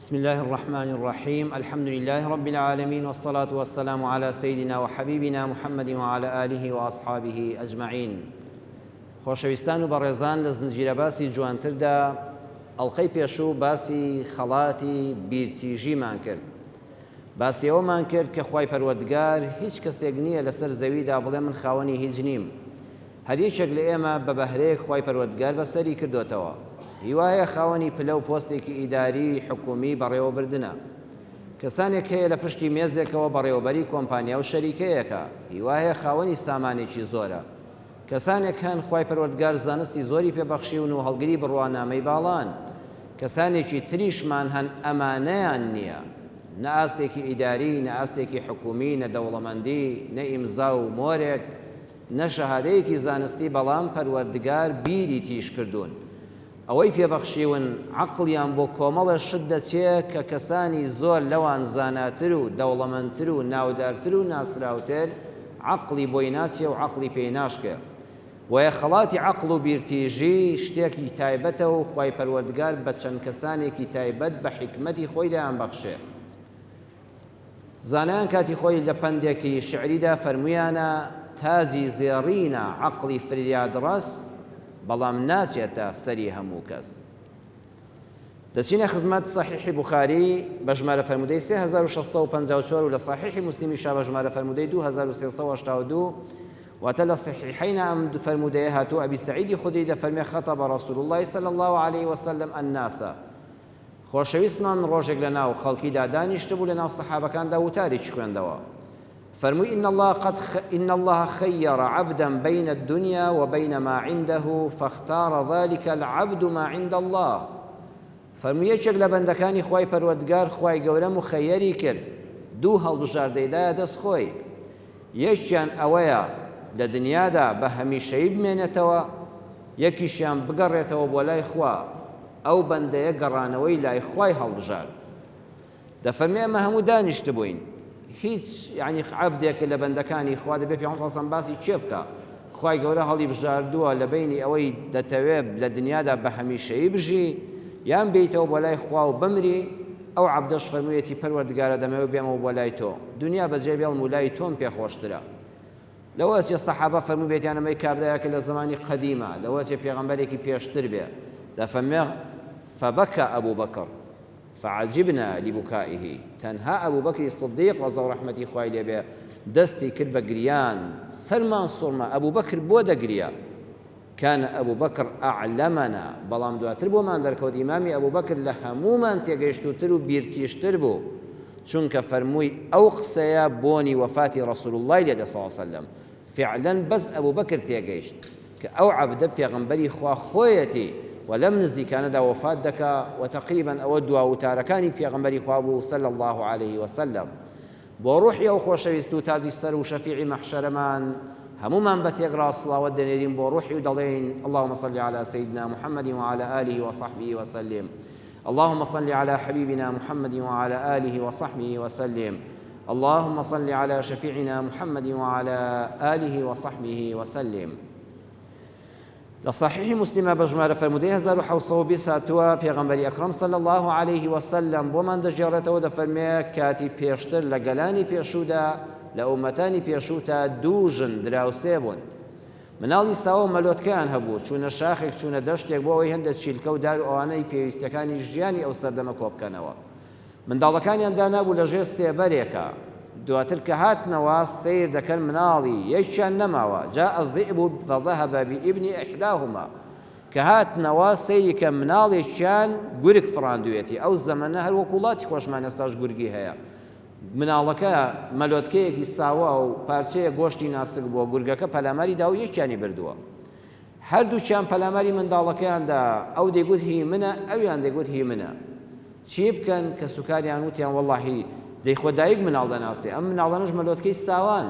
بسم الله الرحمن الرحيم الحمد لله رب العالمين والصلاة والسلام على سيدنا وحبيبنا محمد وعلى آله وأصحابه أجمعين خۆشەویستان و بەڕێزان لە زنجیرە باسی جوانتردا ئەڵقەی پێشوو باسی خەڵاتی بیرتیژیمان کرد باسی ئەوەمان کرد کە خوای پەروەردگار هیچ کەسێک نییە لەسەر زەویدا بڵێ من خاوەنی هیچ نیم هەر یەکێک لە ئێمە بە بەهرەیەک خوای پەروەردگار بەسەری کردۆتەوە. هیوا هەیە خاوەنی پلە و پۆستێکی ئیداری، حکوومی، بەڕێوەبردنە. کەسانێک هەیە لە پشتی مێزێکەوە بەڕێوەبەری کۆمپانیا و شەریکەیەکە. هیوا هەیە خاوەنی سامانێکی زۆرە. کەسانێک هەن خوای پەروەردگار زانستی زۆری پێ بەخشیون و هەڵگری بڕوانامەی باڵان. کەسانێکی تریشمان هەن ئەمانەیان نییە. نە ئاستێکی ئیداری، نە ئاستێکی حکوومی، نە دەوڵەمەندی، نە ئیمزا و مۆرێک، نە شەهادەیەکی زانستی بەڵام پەروەردگار بیری تیژ کردوون ئەوەی پێ بەخشیون عەقڵیان بۆ کۆمەڵێ شت دەچێ کە کەسانی زۆر لەوان زاناتر و دەوڵەمەندتر و ناودارتر و ناسراوتر عەقڵی بۆی ناچێ و عەقڵی پێی ناشکێ بۆیە خەڵاتی عەقڵ و بیرتیژی شتێکی تایبەتە و خوای پەروەردگار بە چەند کەسانێکی تایبەت بە حیکمەتی خۆی دەیانبەخشێ. زانایان کاتی خۆی لە پەندێکی شیعریدا فەرموویانە، تاجی زێڕینە عەقڵی فریادڕەس، بەڵام ناچێتە سەری هەموو کەس. دەچینە خزمەت سەحیحی بوخاری بە ژمارە فەرموودەی 3654 و لە سەحیحی موسلیمیشا بە ژمارە فەرموودەی 2382 واتە لە صحیحەینا ئەم فەرموودەیە هاتووە ئەبی سەعیدی خودری دەفەرمێ خطب رسول الله صلی الله علیه وسلم الناس خۆشەویستمان ڕۆژێک لە ناو خەڵکیدا دانیشتبوو لە ناو سەحابەکاندا وتارێکی خوێندەوە فەرمووی إن الله قد خ... إن الله خير عبدا بين الدنيا وبين ما عنده فاختار ذلك العبد ما عند الله فەرمووی یەکێک لە بەندەکانی خوای پەروەردگار خوای گەورە مخەیەری کرد دوو هەڵبژاردەی دایە دەست خۆی یەکیان ئەوەیە لە دنیادا بە هەمیشەیی بمێنێتەوە یەکیشیان بگەڕێتەوە بۆ لای خوا ئەو بەندەیە گەڕانەوەی لای خوای هەڵبژارد. دەفەرمێ ئێمە هەموو دانیشتبووین هیچ یعنی عەبدێک لە بەندەکانی خوا دەبێ پێغەمبەر صلی الله باسی کێ بکا خوای گەورە هەڵی بژاردووە لە بینی ئەوەی دەتەوێ لە دنیادا بە هەمیشەیی بژی یان بێیتەوە بۆ لای خوا و بمری ئەو عەبدەش فەرموویەتی پەروەردگارە دەمەوێ بێمەوە بۆ لای تۆ دنیا بەجێ بێڵم و لای تۆم پێ خۆشترە لەوە ئەچێ سەحابە فەرمووبێتیان ئەمەی کابرایەکە لە زەمانی قەدیمە، لەوە ئەچێ پێغەمبەرێکی پێشتر بێ، دەفەرموێ، فبکا ابو بکر فعجبنا لبکائه، تەنها ئەبوبەکری صدیق ڕەزا و ڕەحمەتی خوای لێ بێ دەستی کرد بە گریان، سەرمان سوڕما ئەبوبەکر بۆ دەگریا؟ کان ابو بکر اعلمنا، بەڵام دواتر بۆمان دەرکەوت ئیمامی ئەبو بەکر لە هەموومان تێگەیشتووتر و بیرتیژتر بوو، چونکە فەرمووی ئەو قسەیە بۆنی وەفاتی رسول اللە ی لێدێ صلی اللە علیە وسلم، فعلا بەس ئەبو بەکر تێگەیشت کە ئەو عەبدە پێغەمبەری خوا خۆیەتی و لەم نزیکانەدا وەفات دەکا و تەقریبا ئەوە دوا وتارەکانی پێغەمبەری خوا بوو صلی اللە علیه وسلم. بۆ ڕوحی ئەو خۆشەویست و تاجی سەر و شەفیعی مەحشەرەمان هەموومان بە تێکڕا سڵاوەت دەنێرین بۆ ڕوحی و دەڵێین اللهم صل علی سیدنا محمد وعلی آله وصحبه وسلم اللهم صل علی حبیبنا محمد وعلی آله وصحبه وسلم اللهم صل علی شفیعنا محمد وعلی آله وصحبه وسلم لە صحیحی موسلیما بە ژمارە فەرموودەی 1720 هاتووە پێغەمبەری ئەکرەم صلی اللە علیه وسلم بۆمان دەگێڕێتەوە دەفەرمێ کاتی پێشتر لە گەلانی پێشوودا لە ئومەتانی پێشووتا دوو ژن دراوسێ بوون مناڵی ساوە و مەلۆتکەیان هەبوو چوونە شاخێک چوونە دەشتێک بۆ ئەوەی هەندێک چیلکە و دار و ئەوانەی پێویستەکانی ژیانی ئەو سەردەمە کۆبکەنەوە منداڵەکانیان دانابوو لە ژێر سێبەرێکا، دواتر کە هاتنەوە سەیر دەکەن مناڵی یەکیان نەماوە، جاء الذئب فذهب بابن احداهما، کە هاتنەوە سەیری کەن مناڵێکیان گورگ فڕاندوویەتی، ئەو زەمەنە هەر وەکو وڵاتی خۆشمان ئێستاش گورگی هەیە، مناڵەکە مەلۆتکەیەکی ساوا و پارچەیەک گۆشتی ناسک بووە، گورگەکە پەلاماری داوە و یەکیانی بردووە. هەردووکیان پەلاماری منداڵەکەیان دا، ئەو دەیگوت هی منە، ئەویان دەیگوت هی منە. چی بکەن، کەسوکاریان وتیان وەڵاهی دەی خۆ دایک مناڵ دەناسێ، ئەم مناڵانەش مەلۆتکەی ساوان،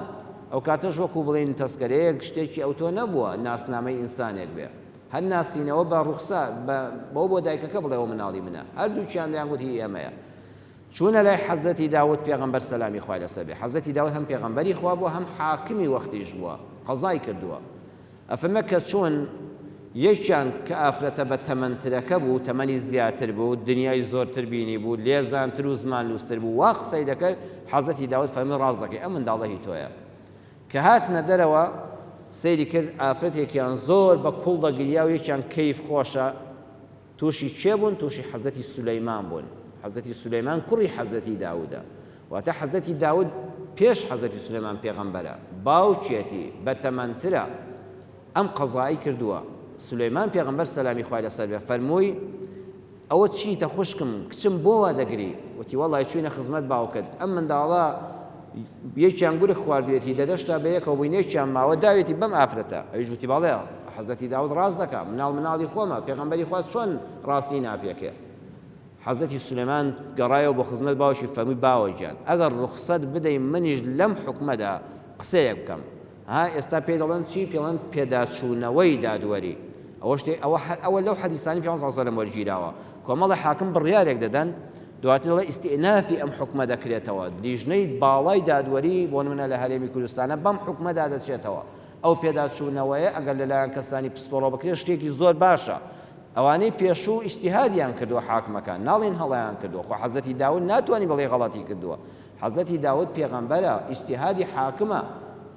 ئەوکاتەش وەکو بڵێین تەسکەرەیەک شتێکی ئەوتۆ نەبووە ناسنامەی ئینسانێک بێ، هەر ناسینەوە بە ڕوخسار، بە بەوە بۆ دایکەکە بڵێ ئەوە مناڵی منە، هەردووکیان دەیانگوت هی ئێمەیە. چوونە لای حەزرەتی داود پێغەمبەر سەلامی خوای لەسەر بێ، حەزرەتی داود هەم پێغەمبەری خوا بووە هەم حاکمی وەختیش بووە، قەزای کردووە. ئەفەرمێ کە چوون یەکیان کە ئافرەتە بە تەمەنترەکە بوو، تەمەنی زیاتر بوو، دنیای زۆرتر بینیبوو، لێزانتر و زمانلووستر بوو، وا قسەی دەکرد، حەزرەتی داود فەرمووی ڕاست دەکەی، ئەم منداڵە هی تۆیە. کە هاتنە دەرەوە، سەیری کرد ئافرەتێکیان زۆر بە کوڵ دەگریا و یەکیان کەیف خۆشە، تووشی کێ بوون؟ تووشی حەزرەتی سولەیمان بوون. حەزرەتی سولەیمان کوڕی حەزرەتی داودە. واتە حەزرەتی داود پێش حەزرەتی سولەیمان پێغەمبەرە، باوکیەتی، بەتەمەنترە. ئەم قەزای کردووە. سولەیمان پێغەمبەر سەلامی خوای لەسەر بێ فەرمووی، ئەوە چیتە خوشکم، کچم بۆ وا دەگری؟ وتی، وەڵای چووینە خزمەت باوکت، ئەم منداڵە یەکیان گورگ خواردوویەتی، لە دەشتا بەیەکەوە بووین، یەکیان ماوە داوێتی بەم ئافرەتە. ئەویش وتی، بەڵێ حەزرەتی داود ڕاست دەکا، مناڵ مناڵی خۆمە، پێغەمبەری خوا چۆن ڕاستی ناپێکێ؟ حەزرەتی سولەیمان گەڕایەوە بۆ خزمەت باوکی فەرمووی، باوە گیان، ئەگەر ڕوخسەت بدەی منیش لەم حوکمەدا قسەیەک بکەم. ها ئێستا پێی دەڵێن چی؟ پێی دەڵێن پێداچوونەوەی دادوەری. ئەوە شتێک ئەوە هەر ئەوە لەو حەدیسانی پێغەمبەر صلی اللە علیه و سلم وەرگیراوە. کۆمەڵە حاکم بڕیارێک دەدەن، دواتر دەڵێ ئیستئنافی ئەم حوکمە دەکرێتەوە. لیژنەی باڵای دادوەری بۆ نمونە لە هەرێمی کوردستانە بەم حوکمەدا دەچێتەوە. ئەو پێداچوونەوەیە ئەگەر لەلایەن کەسانی پسپۆڕەوە بکرێت شتێکی زۆر باشە. ئەوانەی پێشوو ئیجتیهادیان کردووە حاکمەکان ناڵێن هەڵەیان کردووە، خۆ حەزرەتی داود ناتوانی بڵێی غەڵەتی کردووە. حەزرەتی داود پێغەمبەرە، ئیجتیهادی حاکمە،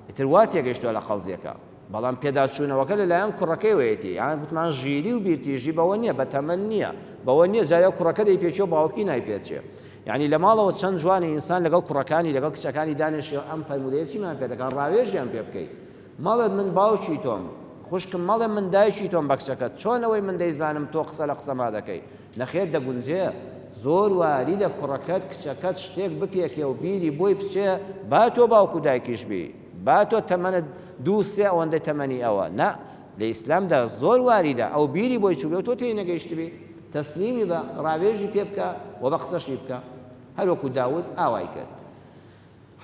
ئیتر وا تێگەیشتووە لە قەزیەکە، بەڵام پێداچوونەوەکە لەلایەن کوڕەکەیەوەیەتی، یان گوتمان ژیری و بیرتیژی بەوە نییە، بە تەمەن نییە، بەوە نییە جارێ کوڕەکە دەیپێچێ و باوکی نایپێچێ. یعنی لە ماڵەوە چەند جوانە ئینسان لەگەڵ کوڕەکانی لەگەڵ کچەکانی دانیشێ و ئەم فەرموودەیە چیمان پێ دەکات، ڕاوێژیان پێ بکەی. مەڵێ من باوکی تۆم، خوشکم مەڵێ من دایکی تۆم بە کچەکەت، چۆن ئەوەی من دەیزانم تۆ قسە لە قسەما دەکەی؟ نەخێر دەگونجێ، زۆر واریدە کوڕەکەت کچەکەت شتێک بپێکێ و بیری بۆی بچێ با تۆ باوک و دایکیش بی، با تۆ تەمەنت دوو سێ ئەوەندەی تەمەنی ئەوە، نا لە ئیسلامدا زۆر واریدە ئەو بیری بۆی چووبێ و تۆ تێی نەگەیشتبی، تەسلیمی بە، ڕاوێژی پێ بکە و بە قسەشی بکە، هەروەکو داود ئاوای کرد.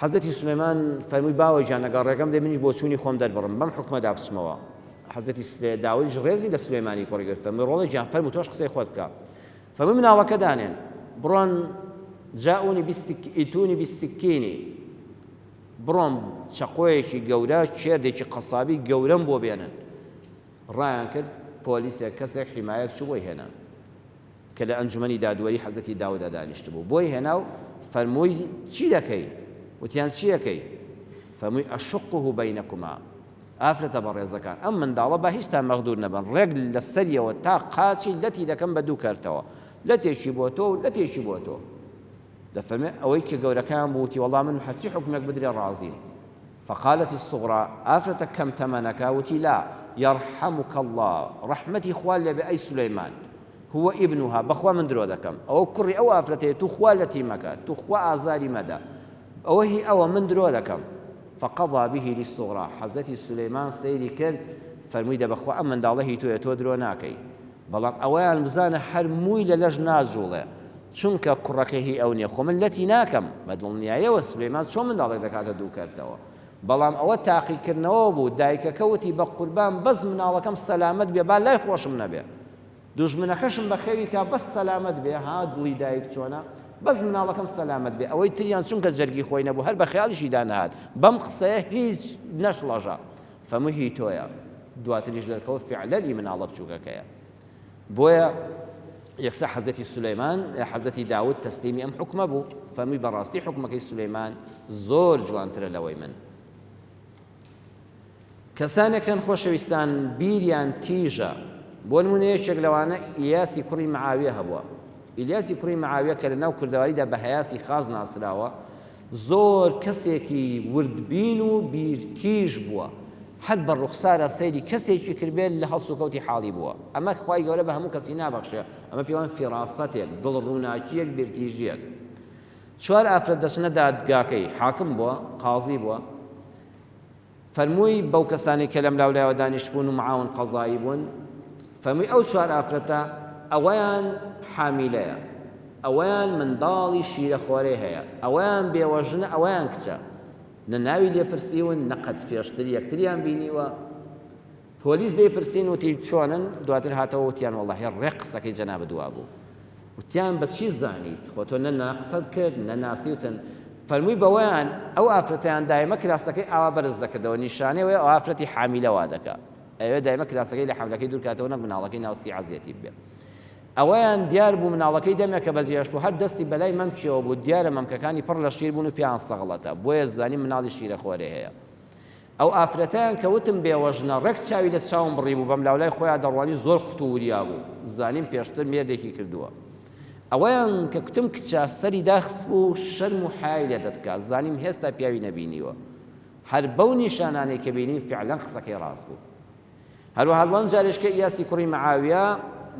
حەزرەتی سولەیمان فەرمووی باوە گیان ئەگەر ڕێگەم دەی منیش بۆچوونی خۆم دەربڕم بەم حوکمەدا بچمەوە. حەزرەتی داودیش ڕێزی لە سولەیمانی کوڕی گرت فەرمووی ڕۆڵە گیان فەرموو تۆش قسەی خۆت بکە. فەرمووی مناڵەکە دانێن بڕۆن جاءونی بالسک ئیتونی بالسکینی بڕۆن چەقۆیەکی گەورە کێردێکی قەسابی گەورەم بۆ بێنن. ڕایان کرد پۆلیسێک کەسێک حیمایەک چوو بۆی هێنان. کە لە ئەنجومەنی دادوەری حەزرەتی داودا دانیشتبوو بۆی هێنا و فەرمووی چی دەکەی؟ وتیان چی ئەکەی؟ فەرمووی ئەشقه بینکما ئافرەتە بەڕێزەکان ئەم منداڵە با هیچتان مەغدور نەبن ڕێک لە سەریەوە تا قاچی لەتی دەکەم بە دوو کەرتەوە لەتێکی بۆ تۆ و لەتێکی بۆ تۆ دەفەرمێ ئەوەی کە گەورەکەیان بوو وتی وەڵا من هەرچی حوکمێک بدرێ ڕازیم فقالت الصغرى ئافرەتە کەم تەمەنەکە وتی لا یرحمک اللە ڕەحمەتی خوا لێبێ ئەی سولەیمان هو ابنها بەخوا من درۆ دەکەم ئەوە کوڕی ئەو ئافرەتەیە توخوا لەتی مەکە توخوا ئازاری مەدە ئەوە هی ئەوە من درۆ دەکەم فقضى به للصغرى حەزرەتی سولەیمان سەیری کرد فەرمووی دە بەخوا ئەم منداڵە هی تۆیە تۆ درۆ ناکەی بەڵام ئەوەیان بزانە هەر مووی لە لەش ناجوڵێ چونکە کوڕەکە هی ئەو نیە خۆ من لەتی ناکەم بە دڵنیایەوە سولەیمان چۆن منداڵێک دەکاتە دوو کەرتەوە بەڵام ئەوە تاقیکردنەوە بوو دایکەکە وتی بە قوربان بەس مناڵەکەم سەلامەت بێ با لای خۆشم نەبێ دوژمنەکەشم بەخێوی کا بەس سەلامەت بێ ها دڵی دایک چۆنە بەس مناڵەکەم سەلامەت بێ ئەوەی تریان چونکە جەرگی خۆی نەبوو هەر بە خەیاڵیشیدا نەهات بەم قسەیە هیچ نەشڵەژا فەمووی هی تۆیە دواتریش دەرکەوت فعلەن ئی مناڵە بچووکەکەیە بۆیە یەکسەر حەزرەتی سولەیمان حەزرەتی داود تەسلیمی ئەم حوکمە بوو فەرمووی بەڕاستی حوکمەکەی سولەیمان زۆر جوانترە لەوەی من کەسانێک هەن خۆشەویستان بیریان تیژە بۆ نمونە یەکێک لەوانە ئیاسی کوڕی معاویە هەبووە ئیلیاسی کوڕی معاویە کە لەناو کوردەواریدا بە هەیاسی خاص ناسراوە زۆر کەسێکی وردبین و بیرتیژ بووە، هەر بە ڕوخسارا سەیری کەسێکی کردبێت لە هەڵسوکەوتی حاڵی بووە، ئەمە خوای گەورە بە هەموو کەسی نابەخشێ، ئەمە پێوەن فیڕاسەتێک، دڵ ڕووناکییەک، بیرتیژییەک. چوار ئافرەت دەچنە دادگاکەی، حاکم بووە، قازی بووە، فەرمووی بەو کەسانەی کە لەم لاولایەوە دانیشتبوون و معاون قەزایی بوون، فەرمووی ئەو چوار ئافرەتە ئەوەیان حامیلەیە، ئەوەیان منداڵی شیرەخۆرەی هەیە، ئەوەیان بێوەژنە، ئەوەیان کچە. نە ناوی لێ پرسیون، نە قەت پێشتر یەکتریان بینیوە. پۆلیس لێی پرسین وتی چۆنن؟ دواتر هاتەوە وتیان وەڵاهی ڕێک قسەکەی جەنابت وابوو. وتیان بە چی زانیت؟ خۆ تۆ نە ناقسەت کرد نە ناسیوتن. فەرمووی بەوەیان ئەو ئافرەتەیان دایمە کراسەکەی ئاوا بەرز دەکردەوە نیشانەی ئەوەیە ئەو ئافرەتی حامیلە وا دەکا. ئەوێ دایمە کراسەکەی لە حەملەکەی دوورکاتەوە نەک مناڵەکەی ناوسکی عەزیەتی ببێ. ئەوەیان دیار بوو مناڵەکەی دەمێکە بەجێهێشت و هەر دەستی بەلای مەمکیەوە بوو، دیارە مەمکەکانی پڕ لە شیر بوون و پێیان سەغڵەتە، بۆیە زانیم مناڵی شیرەخۆرێ هەیە. ئەو ئافرەتەیان کە وتم بێوەژنە، ڕێک چاوی لە چاوم بڕیبوو، بەملاولای خۆیا دەڕوانی زۆر قوت و وریا بوو، زانیم پێشتر مێردێکی کردووە. ئەوەیان کە کوتم کچە، سەری داخستبوو، شەرم و حەیای لێ دەتکا، زانیم هێستا پیاوی نەبینیوە. هەر بەو نیشانانەی کە بینیم فیعلەن قسەکەی ڕاست بوو. هەروەها لەم جارێش کە ئیاسی کوڕی معاویە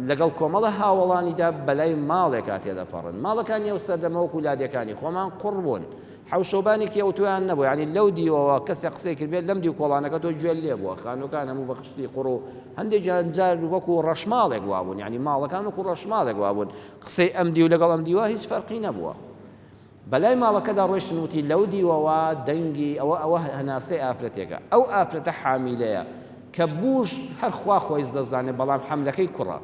لەگەڵ کۆمەڵە هاوەڵانیدا بەلای ماڵێکا تێدەپەڕن. ماڵەکانی ئەو سەردەمە وەکو لادێکانی خۆمان قوڕ بوون. حەوشەوبانێکی ئەوتۆیان نەبوو. یانی لەو دیوەوە کەسێک قسەی کردبێت لەم دیو کۆڵانەکە تۆ گوێت لێ بووە. خانووەکان هەموو بە خشتی قوڕ و هەندێک جار وەکو ڕەشماڵێک وابوون. یانی ماڵەکان وەکو ڕەشماڵێک وابوون. قسەی ئەم دیو لەگەڵ ئەم دیوە هیچ فەرقی نەبووە. بەلای ماڵەکەدا ڕۆیشتن وتی لەو دیوەوە دەنگی ئەوە ئەوە هەناسەی ئافرەتێکە ئەو ئافرەتە حامیلەیە کە بووش هەر خوا خۆیس دەزانێ بەڵام حەملەکەی کوڕە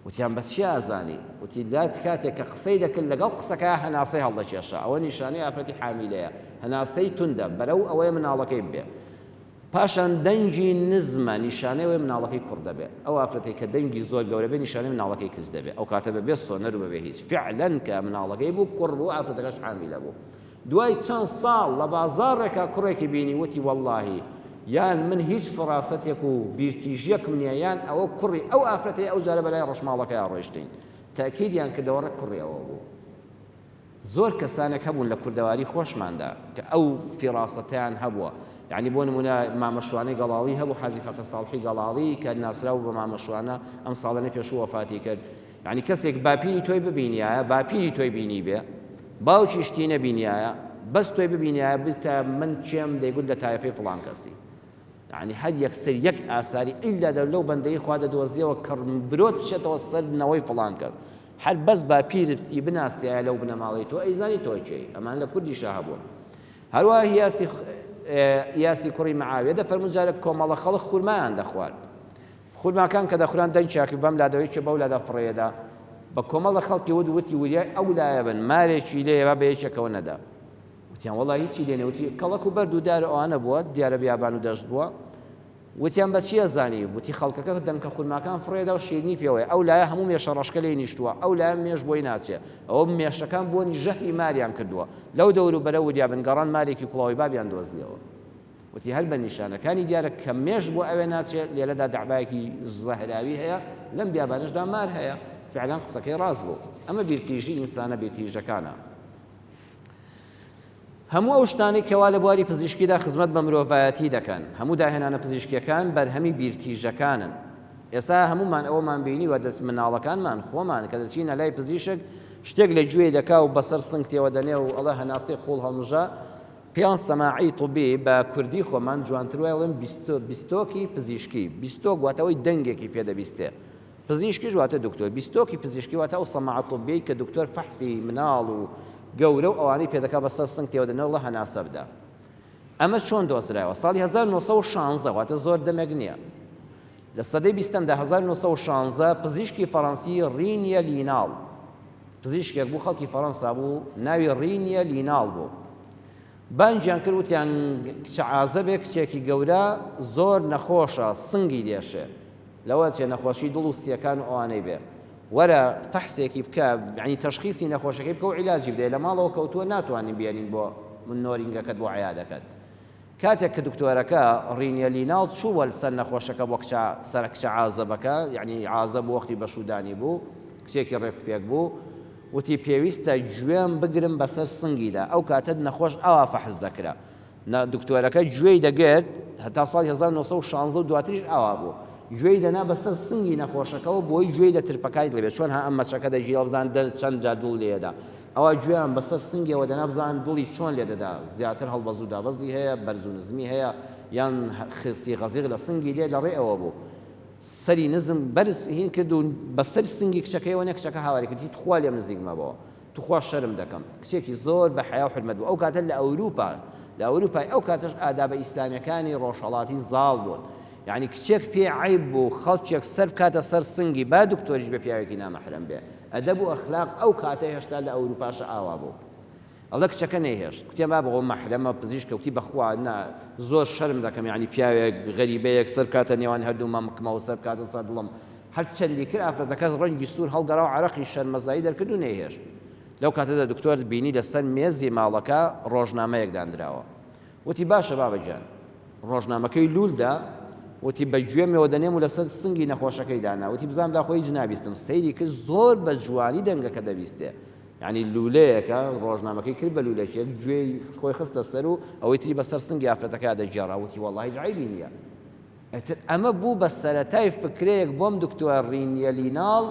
وتیان بە چی ئازانی وتی لات کاتێک کە قسەی دەکرد لەگەڵ قسەکە هەناسەی هەڵدەکێشا ئەوە نیشانەی ئافرەتی حامیلەیە هەناسەی توندە بەرەو ئەوەیە مناڵەکەی ببێ پاشان دەنگی نزمە نیشانەی ئەوەیە مناڵەکەی کوڕ دەبێ، ئەو ئافرەتەی کە دەنگی زۆر گەورە بێ نیشانەی مناڵەکەی کچ دەبێ، ئەو کاتە بەبێ سۆنەر و بەبێ هیچ، فعلەن کە مناڵەکەی بوو کوڕ بوو ئافرەتەکەش حامیلە بوو. دوای چەند ساڵ لە بازاڕێکا کوڕێکی بینی وتی وەڵڵاهی یان من هیچ فڕاسەتێک و بیرتیژیەکم نییە یان ئەوە کوڕی ئەو ئافرەتەیە ئەو جارە بەلای ڕەشماڵەکەیا ڕۆیشتین تەئکیدیان کردەوە ڕێک کوڕی ئەوە بوو. زۆر کەسانێک هەبوون لە کوردەواری خۆشماندا کە ئەو فیڕاسەتەیان هەبووە یانی بۆ نموونە مامە شوانەی گەڵاڵی هەبوو حاجی فەقێ ساڵحی گەڵاڵی کە ناسراو بوو بە مامە شوانە ئەم ساڵانەی پێشوو وەفاتی کرد یانی کەسێک باپیری تۆی ببینیایە باپیری تۆی بینیبێ باوکی شتی نەبینیایە بەس تۆی ببینیایە بتە من کێم دەیگوت لە تایەفەی فڵان کەسی یەعنی هەر یەکسەر یەک ئاساری ئیلا دە لەو بەندەی خوا دەدۆزیەوە کە برۆت بچێتەوە سەر نەوەی فڵان کەس هەر بەس باپیرتی بناسیایە لەو بنەماڵەی تۆ ئەیزانی تۆ کێی ئەمان لە کوردیشا هەبوون هەروە هیاسی یاسی کوڕی معاویە دەفەرموو جارێک کۆمەڵە خەڵک خورمایان دەخوارد خورماکان کە دەخوران دەنگیان کرد بەم لادەوە یەکێ بەو لادا فڕێدا بە کۆمەڵە خەڵکی وت وتی وریای ئەو لایە بن مارێکی لێیە با بە یەکێکەوە نەدا وتیان وەڵا هیچی لێ نیە وتی کەڵەک و بەرد و دار و ئەوانە بووە دیارە بیابان و دەشت بووە وتیان بە چییە زانی وتی خەڵکەکە دەنکە خورماکان فڕێدا و شیرنی پێوەیە ئەو لایە هەموو مێشە ڕەشکە لێی نیشتووە ئەو لایە مێش بۆی ناچێ ئەوە مێشەکان بۆنی ژەهری ماریان کردووە لەو دەور و بەرە وریا بن گەڕان مارێکی کوڵاوی بابیان دۆزیەوە وتی هەر بە نیشانەکانی دیارە کە مێش بۆ ئەوێ ناچێ لێرەدا دەعبایەکی زەهراوی هەیە لەم بیابانەشدا مار هەیە فعلا قسەکەی ڕاست بوو ئەمە بیرتیژی ئینسانە بیرتیژەکانە هەموو ئەو شتانەی کەوا لە بواری پزیشکیدا خزمەت بە مرۆڤایەتی دەکەن، هەموو داهێنانە پزیشکییەکان بەرهەمی بیرتیژەکانن. ئێستا هەموومان ئەوەمان بینیوە دەست مناڵەکانمان، خۆمان کە دەچینە لای پزیشک شتێک لە گوێی دەکا و بەسەر سنگ تێوە دەنێ و ئەڵێ هەناسەی قووڵ هەڵمژە، پێیان سەماعی طبی بە کوردی خۆمان جوانتر وایە بڵێن بیستۆکی پزیشکی، بیستۆک واتە ئەوەی دەنگێکی پێ دەبیستێ. پزیشکیش واتە دکتۆر، بیستۆکی پزیشکی واتە ئەو سەماعە طبیەی کە دکتۆر فەحسی مناڵ و گەورە و ئەوانەی پێدەکا بەسەر سنگ تێوە دەنێ ڵە هەناسە بدە. ئەمە چۆن دۆزرایەوە؟ ساڵی 1916 واتە زۆر دەمێک نییە. لە سەدەی بیستەمدا 1916 پزیشکی فەڕەنسی ڕینیە لیناڵ پزیشکێک بوو خەڵکی فەڕەنسا بوو ناوی ڕینیە لیناڵ بوو بانگیان کرد وتیان کچە عازەبێ کچێکی گەورە زۆر نەخۆشە سنگی دێشێ لەوە چێ نەخۆشی دڵ و سیەکان و ئەوانەی بێ وەرە فەحسێکی بکە یعنی تەشخیسی نەخۆشەکەی بکە و عیلاجی بدەیە لە ماڵەوە کەوتووە ناتوانین بێنین بۆ من نۆرینگەکەت بۆ عیادەکەت کاتێک کە دکتۆرەکە ڕینیە لیناڵ چووە سەر نەخۆشەکە بۆ کچە سەر کچە عازەبەکە یعنی عازە بوو وەختی بەشودانی بوو کچێکی ڕێکوپێک بوو وتی پێویستە گوێم بگرم بەسەر سنگیدا ئەو کاتە نەخۆش ئاوا فەحس دەکرا نا دکتۆرەکە گوێی دەگرت هەتا ساڵی 1916 و دواتریش ئاوا بوو گوێی دەنا بەسەر سنگی نەخۆشەکەوە بۆی گوێی لە ترپەکانی دڵ بێت چۆن ها ئەم مەچەکە دەگیرا بزان چەند جار دڵ لێدا ئەوا گوێیان بەسەر سنگیەوە دەنا بزان دڵی چۆن لێ دەدا زیاتر هەڵبەز و دابەزی هەیە بەرز و نزمی هەیە یان خرسی غەزیغ لە سنگی دێ لە ڕێ ئەوە بوو سەری نزم بەرز هین کرد و بەسەر سنگی کچەکەیەوە نێ کچەکە هاواری کرد تخوا لێم نزیک مەبەوە توخوا شەرم دەکەم کچێکی زۆر بە حەیا و حورمەت بوو ئەو کاتە لە ئەوروپا لە ئەوروپای ئەو کاتەش ئادابە ئیسلامیەکانی ڕۆژهەڵاتی زاڵ بوون یعنی کچێک پێ عەیب بوو خەڵکێک سەر بکاتە سەر سنگی با دکتۆریش بێ پیاوێکی نامەحرەم بێ ئەدەب و ئەخلاق ئەو کاتە هێشتا لە ئەوروپاشە ئاوا بوو. ئەڵێ کچەکە نەیهێشت. کوتیان بابە ئەوە مەحرەمە پزیشکە کوتی بەخوا نا زۆر شەرم دەکەم یانی پیاوێک غەریبەیەک سەر بکاتە نێوان هەردوو مەمکمەوە سەر بکاتە سەر دڵم هەر چەندی کرد ئافرەتەکە ڕەنگی سوور هەڵگەڕا و عەرەقی شەرمەزایی دەرکرد و نەیهێشت. لەو کاتەدا دکتۆر بینی لەسەر مێزی ماڵەکە ڕۆژنامەیەک داندراوە. وتی باشە بابە گیان. ڕۆژنامەکەی لوول دا، وتی بە گوێمەوە دەنێم و لەسەر سنگی نەخۆشەکەی دانا. وتی بزانم داخۆ هیچ نابیستم. سەیری کرد زۆر بە جوانی دەنگەکە دەبیستێ. یانی لوولەیەکە، ڕۆژنامەکەی کرد بە لوولەکێک، گوێی خۆی خستە سەر و ئەوەی تری بەسەر سنگی ئافرەتەکەیا دەگێڕا. وتی وەڵڵا هیچ عەیبی نییە. ئیتر ئەمە بوو بە سەرەتای فکرەیەک بۆم دکتۆر ڕینیە لیناڵ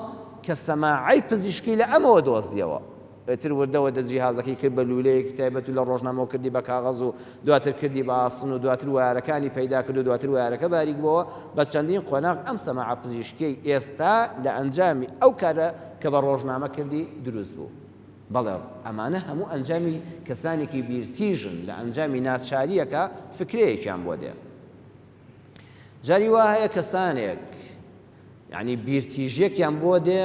کە سەماعەی پزیشکی لە ئەمەوە دۆزیەوە. ئیتر وردە وردە جیهازەکەی کرد بە لوولەیەکی تایبەت و لە ڕۆژنامەوە کردی بە کاغەز و دواتر کردی بە ئاسن و دواتر وایەرەکانی پەیدا کرد و دواتر وایەرەکە باریک بۆوە بە چەندین قۆناغ ئەم سەماعە پزیشکیەی ئێستا لە ئەنجامی ئەو کارە کە بە ڕۆژنامە کردی دروست بوو. بەڵێ ئەمانە هەموو ئەنجامی کەسانێکی بیرتیژن لە ئەنجامی ناچارییەکە فکرەیەکیان بۆ دێ. جاری وا هەیە کەسانێک یعنی بیرتیژیەکیان بۆ دێ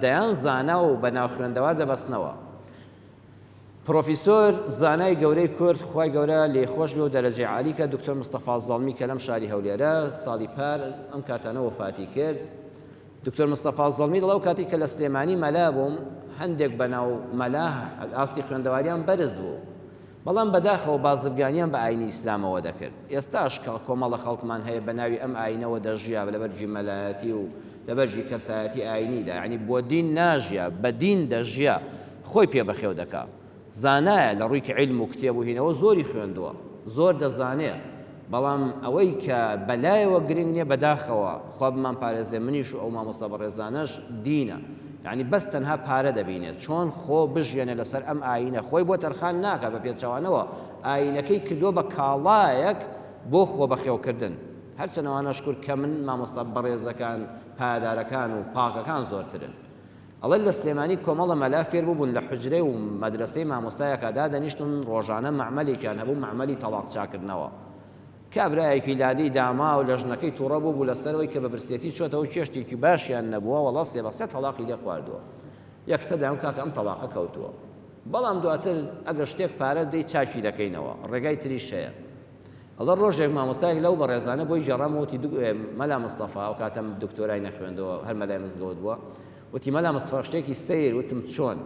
دەیان زانا و بەناو خوێندەوار دەبەستنەوە. پرۆفیسۆر زانای گەورەی کورد خوای گەورە لێی خۆش بێ و دەرەجەی عالی کە دکتۆر مستەفا زەڵمی کە لەم شاری هەولێرە ساڵی پار ئەم کاتانە وەفاتی کرد دکتۆر مستەفا زەڵمی دەڵێ ئەو کاتەی کە لە سلێمانی مەلا بووم هەندێک بەناو مەلا ئاستی خوێندەواریان بەرز بوو بەڵام بەداخەوە بازرگانیان بە ئاینی ئیسلامەوە دەکرد. ئێستاش کە کۆمەڵە خەڵکمان هەیە بە ناوی ئەم ئاینەوە دەژیا لە بەرگی مەلایەتی و لە بەرگی کەسایەتی ئاینیدا یانی بۆ دین ناژیا بە دین دەژیا خۆی پێ بەخێو دەکا. زانایە لە ڕووی عیلم و کتێب و هینەوە زۆری خوێندووە زۆر دەزانێ بەڵام ئەوەی کە بەلایەوە گرنگ نیە بەداخەوە خوا بمان پارێزێ منیش و ئەو مامۆستا بەڕێزانەش دینە یانی بەس تەنها پارە دەبینێت چۆن خۆ بژیەنێ لەسەر ئەم ئایینە خۆی بۆ تەرخان ناکا بە پێچەوانەوە ئایینەکەی کردووە بە کاڵایەک بۆ خۆ بەخێوکردن هەرچەند ئەوانە شکور کەمن مامۆستا بەڕێزەکان پایەدارەکان و پاکەکان زۆرترن ئەڵێ لە سلێمانی کۆمەڵە مەلا فێر بووبوون لە حوجرەی و مەدرەسەی مامۆستایەکا دادەنیشتن ڕۆژانە مەعمەلێکیان هەبوو مەعمەلی تەڵاق چاکردنەوە کابرایەکی لادێی داماو لە ژنەکەی توڕە بووبوو لەسەر ئەوەی کە بە برسێتی چۆتەوە چێشتێکی باشیان نەبووە وەڵا سێ بە سێ تەڵاقی لێ خواردووە یەکسەر دایان کاکە ئەم تەڵاقە کەوتووە بەڵام دواتر ئەگەر شتێک پارە دەی چاکی دەکەینەوە ڕێگای تریش هەیە ئەڵێ ڕۆژێک مامۆستایەک لەو بەڕێزانە بۆی گێڕامەوە وتی مەلا مستەفا ئەو کاتەم دکتۆرای نەخوێندەوە هەر مەلای مزگەوت بووە وتی مەلا مستەفا شتێکی سەیر وتم چۆن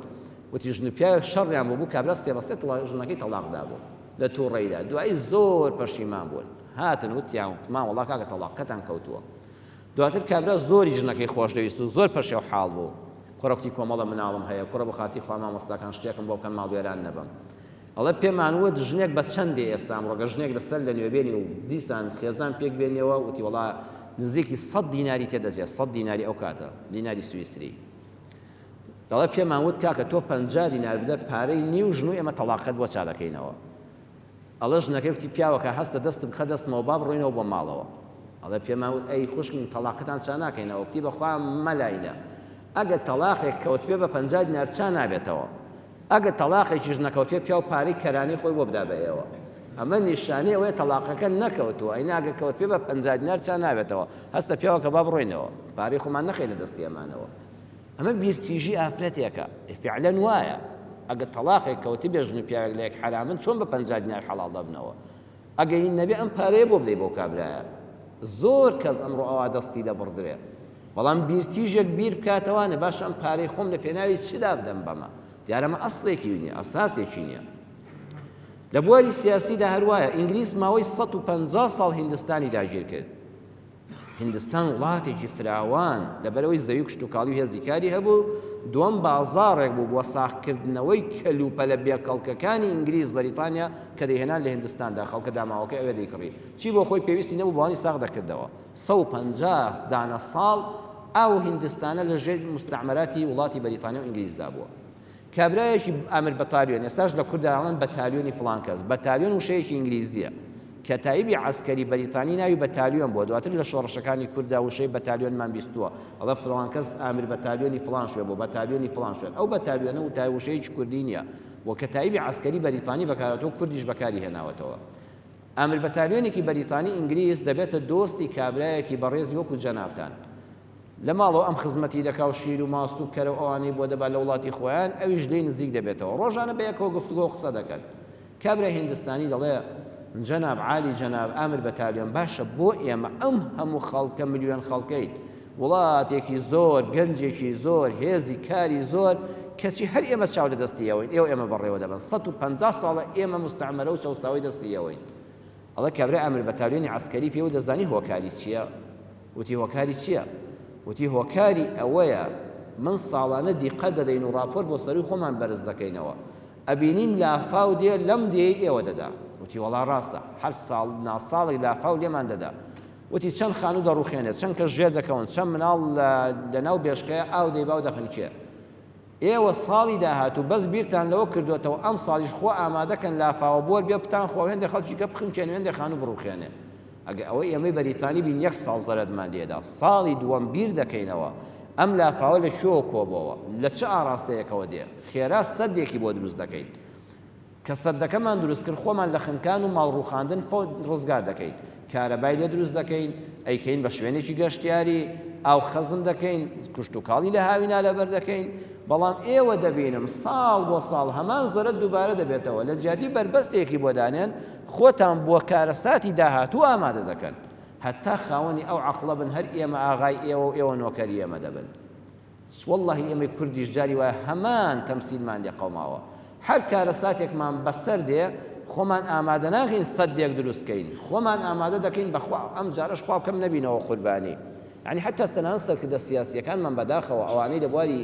وتی ژن و پیاوێک شەڕیان بوو بوو کابرا سێ بە سێ ژنەکەی تەڵاق دابوو لە تووڕەیدا دوایی زۆر پەشیمان بوون هاتن وتیان وتمان وەڵا کاکە تەڵاقەکەتان کەوتووە دواتر کابرا زۆری ژنەکەی خۆش دەویست و زۆر پەشێو حاڵ بوو کوڕە کوتی کۆمەڵە مناڵم هەیە کوڕە بۆ خاتری خوا مامۆستاکان شتێکم بۆ بکەن ماڵوێران نەبم ئەڵێ پێمان وت ژنێک بە چەند دێ ئێستا ئەمڕۆ گەر ژنێک لە سەر لە نوێ بێنی و دیسان خێزان پێک بێنیەوە وتی وەڵا نزیکی سەد دیناری تێ دەچێت سەد دیناری ئەو کاتە دیناری سویسری دەڵێ پێمان وت کاکە تۆ 50 دینار بدە پارەی نیو ژن و ئێمە تەڵاقەت بۆ چا دەکەینەوە ئەڵێ ژنەکەی وتی پیاوەکە هەستە دەستم بخە دەستمەوە با بڕۆینەوە بۆ ماڵەوە ئەڵێ پێمان وت ئەی خوشکم تەڵاقەتان چا ناکەینەوە وتی بەخوا مەلاینە ئەگەر تەڵاقێک کەوتبێ بە 50 دینار چا نابێتەوە ئەگەر تەڵاقێکیش نەکەوتبێ پیاو پارەی کەرانەی خۆی بۆ بدا بە ئێوە ئەمە نیشانەی ئەوەیە تەڵاقەکە نەکەوتووە ئەینا ئەگەر کەوتبێ بە 50 دینار چا نابێتەوە هەستە پیاوەکە با بڕۆینەوە پارەی خۆمان نەخەینە دەستی ئەمانەوە ئەمە بیرتیژی ئافرەتێکە فعلەن وایە ئەگەر تەڵاقێک کەوتبێ ژن و پیاوێک لە یەک حەرامن چۆن بە 50 دینار حەڵاڵ دەبنەوە ئەگەر هین نەبێ ئەم پارەیە بۆ بدەی بەو کابرایە زۆر کەس ئەمڕۆ ئەوا دەستی دەبڕدرێ بەڵام بیرتیژێک بیر بکاتەوانێ باشە ئەم پارەی خۆم لە پێناوی چدا بدەم بەمە دیارە ئەمە ئەسڵێکی نییە ئەساسێکی نییە لە بواری سیاسیدا هەروایە ئینگلیس ماوەی 150 ساڵ هیندستانی داگیر کرد هیندستان وڵاتێکی فراوان، لەبەرئەوەی زەوی کشتوکاڵی و هێزی کاری هەبوو، دووەم بازاڕێک بوو بۆ ساغکردنەوەی کەلوپەلە بێکەڵکەکانی ئینگلیز، بەریتانیا، کە دەیهێنان لە هیندستاندا، خەڵکە داماوەکەی ئەوێ دەیکڕی، چی بۆ خۆی پێویستی نەبوو بەوانی ساغ دەکردەوە. 150 دانە ساڵ ئەو هیندستانە لە ژێر موستەعمەراتی وڵاتی بەریتانیا و ئینگلیزدا بووە. کابرایەکی ئامر بەتالیۆن، ئێستاش لە کوردا ئەڵێن بەتالیۆنی فڵان کەس، بەتالیۆن وشەیەکی ئینگلیزییە، کەتایبی عەسکەری بەریتانی ناوی بەتالیۆن بووە، دواتر لە شۆڕشەکانی کوردا وشەی بەتالیۆنمان بیستووە، ئەڵێ فڵان کەس ئامر بەتالیۆنی فڵان شوێن بووە، بەتالیۆنی فڵان شوێن، ئەو بەتالیۆنە وشەیەکی کوردی نییە و کەتایبی عەسکەری بەریتانی بەکارهاتووە، کوردیش بەکاری هێناوەتەوە. ئامر بەتالیۆنێکی بەریتانی ئینگلیز دەبێتە دۆستی کابرایەکی بەڕێزی وەکو جەنابتان. لە ماڵەوە ئەم خزمەتی دەکا و شیر و ماست و کەرە و ئەوانەی بۆ دەبا لە وڵاتی خۆیان، ئەویش لێی نزیک دەبێتەوە. ڕۆژانە بە یەکەوە گفتوگۆ و قسە دەکەن. کابرای هیندستانی دەڵێ، جەناب عالی جەناب ئامر بەتالیۆن، باشە بۆ ئێمە ئەم هەموو خەڵکە ملیۆن خەڵکەین، وڵاتێکی زۆر، گەنجێکی زۆر، هێزی کاری زۆر، کەچی هەر ئێمە چاو لە دەستی ئێوەین، ئێوە ئێمە بەڕێوە دەبەن، 150 ساڵە ئێمە موستەعمەرە و چەوساوەی دەستی ئێوەین. ئەڵێ کابرای ئامر بەتالیۆنی عەسکەری پێی وت دەزانی هۆکاری چییە؟ وتی هۆکاری چییە؟ وتی هۆکاری ئەوەیە من ساڵانە دیقەت دەدەین و ڕاپۆرت بۆ سەرووی خۆمان بەرز دەکەینەوە ئەبینین لافاو دێ لەم دێی ئێوە دەدا. وتی وەڵا ڕاستە هەر ساڵ ناساڵێک لافاو لێمان دەدا. وتی چەند خانوو دەڕوخێنێ، چەند کەس ژێر دەکەون، چەند مناڵ لەناو بێشکەیە ئاو دەیبا و دەخنکێ. ئێوە ساڵی داهاتوو بەس بیرتان لەوە کردۆتەوە ئەمساڵیش خۆ ئامادەکەن لافاوە بۆر بێ بتان خوا هێندێ خەڵکی کە بخنکێن و هێندێ خانوو بڕوخێنێ. ئەگەر ئەوەی ئێمەی بەریتانی بین یەک ساڵ زەرەدمان لێدا ساڵی دووەم بیر دەکەینەوە ئەم لافاوە لە کوێوە کۆبۆوە لە چ ئاڕاستەیەکەوە دێ خێرا سەدێکی بۆ دروست دەکەین کە سەدەکەمان دروست کرد خۆمان لە خنکان و ماڵ ڕووخاندن ڕزگار دەکەین، کارەبای لێ دروست دەکەین، ئەیکەین بە شوێنێکی گەشتیاری، ئاو خەزن دەکەین، کشتوکاڵی لە هاوینا لەبەر دەکەین، بەڵام ئێوە دەبینم ساڵ بۆ ساڵ هەمان زەرەد دووبارە دەبێتەوە، لە جیاتی بەربەستێکی بۆ دانێن، خۆتان بۆ کارەساتی داهاتوو ئامادە دەکەن. هەتا خاوەنی ئەو عەقڵە بن هەر ئێمە ئاغای ئێوە و ئێوە نۆکەری ئێمە دەبن. وەڵڵاهی ئێمەی کوردیش جاری وایە هەمان تەمسیلمان لێ قەوماوە هەر کارەساتێکمان بەسەر دێ خۆمان ئامادە ناکەین سەدێک دروست کەین خۆمان ئامادە دەکەین بەخوا ئەم جارەش خوا بکەم نەبینەوە قوربانی یعنی حتی تەنانەت سەرکردە سیاسیەکانمان بەداخەوە ئەوانەی لە بواری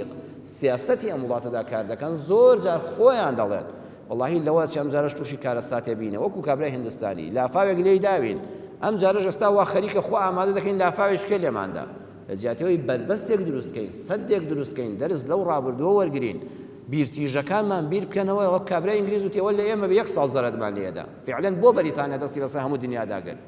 سیاسەتی ئەم وڵاتەدا کار دەکەن زۆر جار خۆیان دەڵێن وەڵاهی لەوە چی ئەم جارەش تووشی کارەساتێ بینە وەکو کابرای هندستانی لافاوێک لێی داوین ئەم جارەش ئێستا وا خەریکە خۆ ئامادە دەکەین لافاوێک کێ لێماندا لە جیاتی ئەوەی بەربەستێک دروست کەین، سەدێک دروست کەین، دەرس لەو ڕابردووە وەرگرین، بیرتیژەکانمان بیر بکەنەوە، وەک کابرای ئینگلیز وتی ئەوە لە ئێمە بێ یەک ساڵ زەرەدمان لێدا. فیعلەن بۆ بەریتانیا دەستی بەسەر هەموو دنیادا گرت.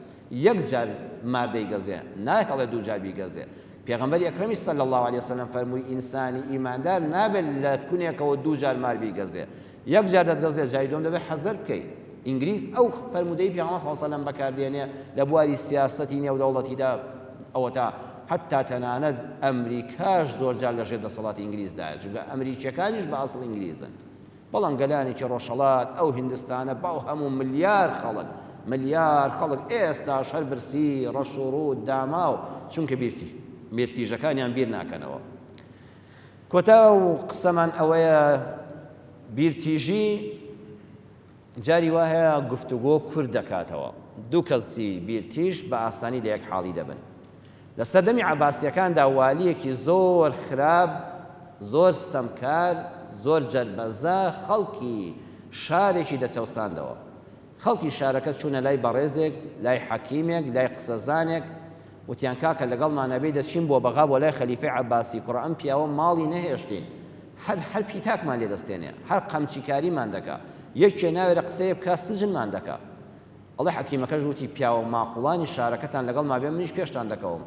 یەک جار مار دەیگەزێ، نایهڵێ دوو جار بیگەزێ. پێغەمبەری ئەکرەمیش صلی اللە علیە وسلم فەرمووی ئینسانی ئیماندار نابێت لە کونێکەوە دوو جار مار بیگەزێ. یەک جار دەتگەزێ جاری دووەم دەبێت حەزەر بکەی. ئینگلیز ئەو فەرموودەی پێغەمبەر صلی اللە علیە وسلم بەکاردێنێ لە بواری سیاسەتی نێودەوڵەتیدا ئەوەتا حەتا تەنانەت ئەمریکاش زۆر جار لەژێر دەسەڵاتی ئینگلیزدایە چونکە ئەمریکیەکانیش بە ئەسڵ ئینگلیزن بەڵام گەلانێکی ڕۆژهەڵات ئەو هیندستانە باو هەموو ملیار خەڵک ملیار خەڵک ئێستاش هەر برسی ڕەش و ڕووت داماو چونکە بیرتی بیرتیژەکانیان بیر ناکەنەوە کۆتا و قسەمان ئەوەیە بیرتیژی جاری وا هەیە گفتوگۆ کورت دەکاتەوە دوو کەسی بیرتیژ بە ئاسانی لە یەک حاڵی دەبن لە سەردەمی عەباسیەکاندا والیەکی زۆر خراپ زۆر ستەمکار زۆر جەربەزە خەڵکی شارێکی دەچەوساندەوە خەڵکی شارەکە چوونە لای بەڕێزێک، لای حەکیمێک، لای قسەزانێک، وتیان کاکە لەگەڵمانا بێی دەچین بۆ بەغا بۆ لای خەلیفەی عەباسی، کوڕە ئەم پیاوە ماڵی نەهێشتین، هەر هەر پیتاکمان لێ دەستێنێ، هەر قەمچیکاریمان دەکا، یەکێ ناوێرە قسەیە بکا سجنمان دەکا. ئەڵێ حەکیمەکەش وتی پیاوە ماقوڵانی شارەکەتان لەگەڵما بێن منیش پێشتان دەکەوم.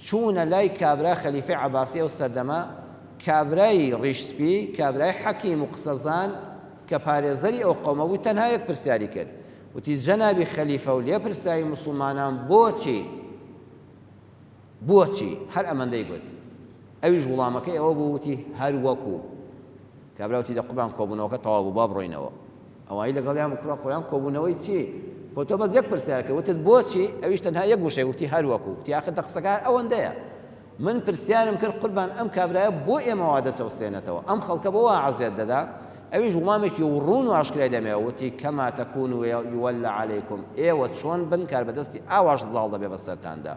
چوونە لای کابرا خەلیفەی عەباسی ئەو سەردەمە، کابرای ڕیش سپی، کابرای حەکیم و قسەزان کە پارێزەری ئەو قەومە بوو تەنها یەک پرسیاری کرد، وتی جەنابی خەلیفە و لێپرسراوی موسڵمانان بۆچی بۆچی هەر ئەمەندەی گوت؟ ئەویش وڵامەکەی ئەوە بوو وتی هەر وەکوو. کابرا وتی دە قوبان کۆبوونەوەکە تەواو بوو با بڕۆینەوە. ئەوانی لەگەڵیان بوو کوڕە خۆیان کۆبوونەوەی چی؟ خۆ تۆ بەس یەک پرسیار کرد وتت بۆچی؟ ئەویش تەنها یەک وشەی وتی هەر وەکو. وتی ئاخر دە قسەکە هەر ئەوەندەیە. من پرسیارم کرد قوربان ئەم کابرایە بۆ ئێمە وا دەچەوسێنێتەوە؟ ئەم خەڵکە بۆ وا عەزێت دەدا؟ ئەویش وڵامێکی ڕوون و ئاشکرای دەمێ وتی کما تکونوا یولى علیکم ئێوە چۆن بن کاربەدەستی ئاواش زاڵ دەبێ بەسەرتاندا.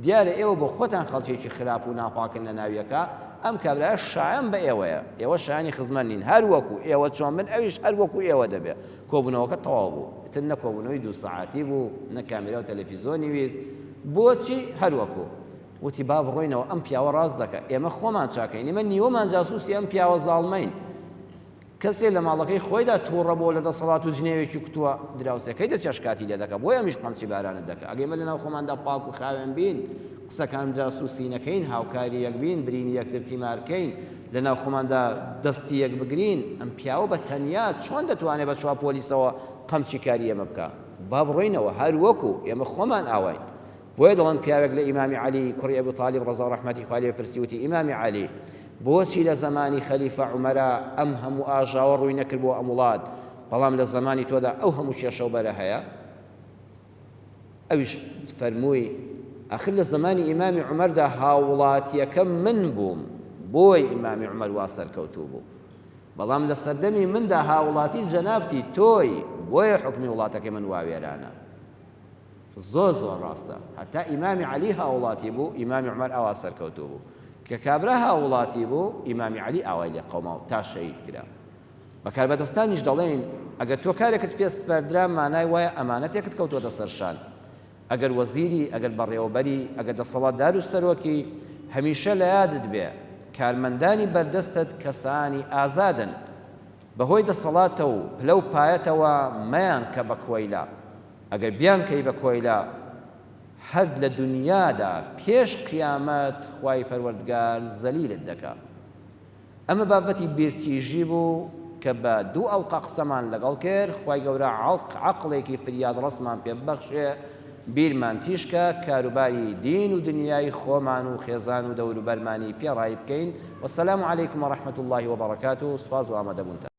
دیارە ئێوە بۆ خۆتان خەڵکێکی خراپ و ناپاکن لە ناویەکا، ئەم کابرایە شایەن بە ئێوەیە، ئێوە شایەنی خزمەت نین، هەر وەکو ئێوە چۆن بن ئەویش هەر وەکو ئێوە دەبێ. کۆبوونەوەکە تەواو بوو، ئیتر نە کۆبوونەوەی دوو سەعاتی بوو، نە کامیرا و تەلەفیزۆنی ویست، بۆچی؟ هەر وەکو. وتی با بڕۆینەوە ئەم پیاوە ڕاست دەکا، ئێمە خۆمان چاکەین، ئێمە نیوەمان جاسووسی ئەم پیاوە زاڵمەین. کەسێ لە ماڵەکەی خۆیدا توڕە بووە لە دەسەڵات و جنێوێکی کوتووە، دراوسێکەی دەچێ شکاتی لێ دەکا، بۆیە ئەمیش قەمچی بارانت دەکا. ئەگەر ئێمە لەناو خۆماندا پاک و خاوێن بین، قسەکان جاسووسی نەکەین، هاوکاری یەک بین، برینی یەکتر تیمار کەین، لەناو خۆماندا دەستی یەک بگرین، ئەم پیاوە بە تەنیا چۆن دەتوانێ بە چوار پۆلیسەوە قەمچی کاری ئێمە بکا؟ با بڕۆینەوە هەر وەکوو ئێمە خۆمان ئاواین. بۆیە دەڵێن پیاوێک لە ئیمامی عەلی کوڕی ئەبو تالیب ڕەزا و ڕەحمەتی خوای لێ پرسی وتی ئیمامی عەلی بۆچی لە زەمانی خەلیفە عومەرا ئەم هەموو ئاژاوە ڕووی نەکرد بۆ ئەم وڵات بەڵام لە زەمانی تۆدا ئەو هەموو کێشە و بەرە هەیە؟ ئەویش فەرمووی ئاخر لە زەمانی ئیمامی عومەردا هاووڵاتیەکەم من بووم بۆی ئیمامی عومەر وا سەرکەوتوو بوو بەڵام لە سەردەمی مندا هاووڵاتی جەنابتی تۆی بۆیە حوکمی وڵاتەکەی من وا وێرانە. زۆر زۆر ڕاستە هەتا ئیمامی عەلی هاوڵاتی بوو ئیمامی عومەر ئاوا سەرکەوتوو بوو کە کابرا هاوڵاتی بوو ئیمامی عەلی ئاوای لێ قەوما و تا شەهید کرا بە کاربەدەستانیش دەڵێین ئەگەر تۆ کارێکت پێ سپەردرا مانای وایە ئەمانەتێکت کەوتۆتە سەر شان ئەگەر وەزیری ئەگەر بەڕێوەبەری ئەگەر دەسەڵاتدار و سەرۆکی هەمیشە لە یادت بێ کارمەندانی بەردەستت کەسانی ئازادن بەهۆی دەسەڵاتە و پلە و پایەتەوە مەیانکە بە کۆیلە ئەگەر بیانکەی بە کۆیلە هەر لە دونیادا پێش قیامەت خوای پەروەردگار زەلیلت دەکا. ئەمە بابەتی بیرتیژی بوو کە بە دوو ئەڵقە قسەمان لەگەڵ کرد، خوای گەورە عەقڵێکی فریادڕەسمان پێ ببەخشێ بیرمان تیژ کا کاروباری دین و دنیای خۆمان و خێزان و دەوروبەرمانی پێ ڕایی بکەین. والسلام علیکم ورحمة اللە وبرکاته سوپاس بۆ ئامادەبوونتان.